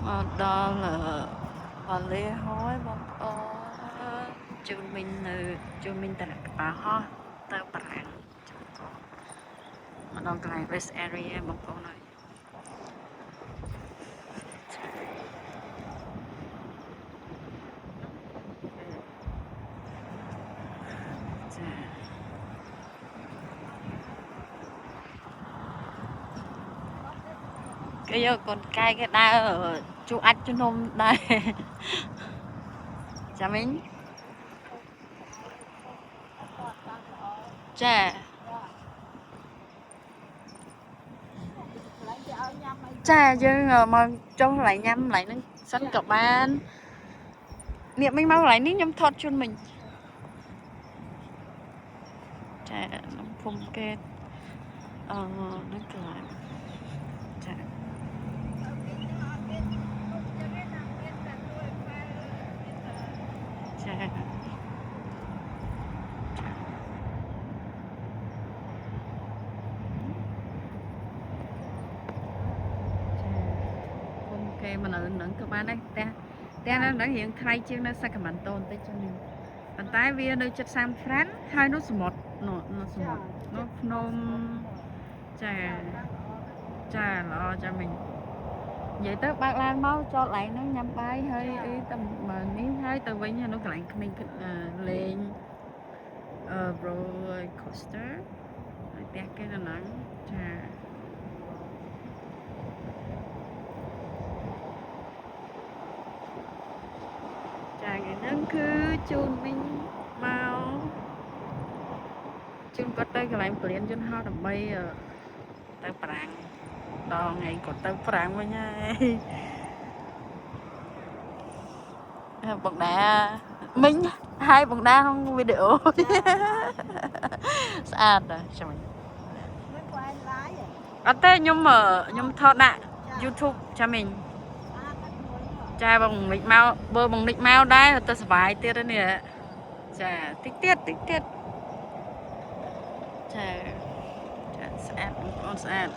មកដល់វ៉ាឡេហើយបងប្អូនជូនមីននៅជូនមីនតរកប៉ាហោះទៅបារាំងចាំកូនមកដល់កន្លែង rest area បងប្អូនហើយចាគេយកកូនកែគេដើរជួអាចជំនុំដែរចាំមីនចា កន្លែងគេឲ្យញ៉ាំអី ចាយើងមកចុះកន្លែងញ៉ាំកន្លែងហ្នឹងសិនក៏បាននេះមិញមកកន្លែងនេះខ្ញុំថតជូនមិញចាក្នុងភូមិគេអឺហ្នឹងកន្លែងចាចាភូមិគេមកនៅហ្នឹងក៏បានដែរផ្ទះផ្ទះនៅហ្នឹងរៀងថ្លៃជាងនៅសាកាមិនតូនតិចចឹងនេះប៉ុន្តែវានៅជិតសានហ្វ្រាំងហើយនោះសមុទ្រនោះនោះសមុទ្រនោះភ្នំចាចាល្អចាមិញនិយាយទៅបើកឡានមកចតឡើងហ្នឹងញ៉ាំបាយហើយអីទៅមកនេះហើយទៅវិញនៅកន្លែងក្មេងលេងអឺ roller coaster ហើយផ្ទះគេនៅហ្នឹងចាចាថ្ងៃហ្នឹងគឺជូនវិញមកជូនគាត់ទៅកន្លែងពលានយន្តហោះដើម្បីទៅប្រាំងដល់ថ្ងៃគាត់ទៅប្រាំងវិញហើយបងដាមិញហើយបងដាក្នុងវីដេអូស្អាតដែរចាំ មិនគាត់ឯងឡាយ អត់ទេខ្ញុំខ្ញុំថតដាក់ YouTube ចាំមិញ ស្អាតតែមួយ ចាបងនិចមកបើបងនិចមកដែរទៅសុបាយទៀតនេះចាតិចទៀតតិចទៀតចាចាស្អាតបងប្អូនស្អាត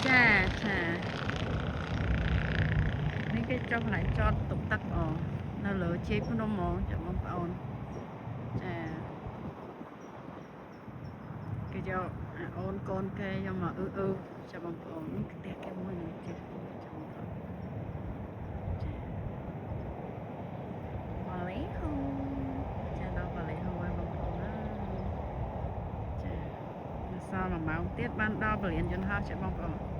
ចាចានេះគេចុះកន្លែងចតតុកទឹកអូនៅលើជ័យភ្នំហ្មងចាបងប្អូនចាគេយកអាអូនកូនគេយកមកអឺអឺចាបងប្អូននេះផ្ទះគេមួយនឹងជិះចាបងប្អូនចាវ៉ាឡេហូចាដល់វ៉ាឡេហូហើយបងប្អូនអើយចានៅសល់1ម៉ោងទៀតបានដល់ពលានយន្តហោះចាបងប្អូន។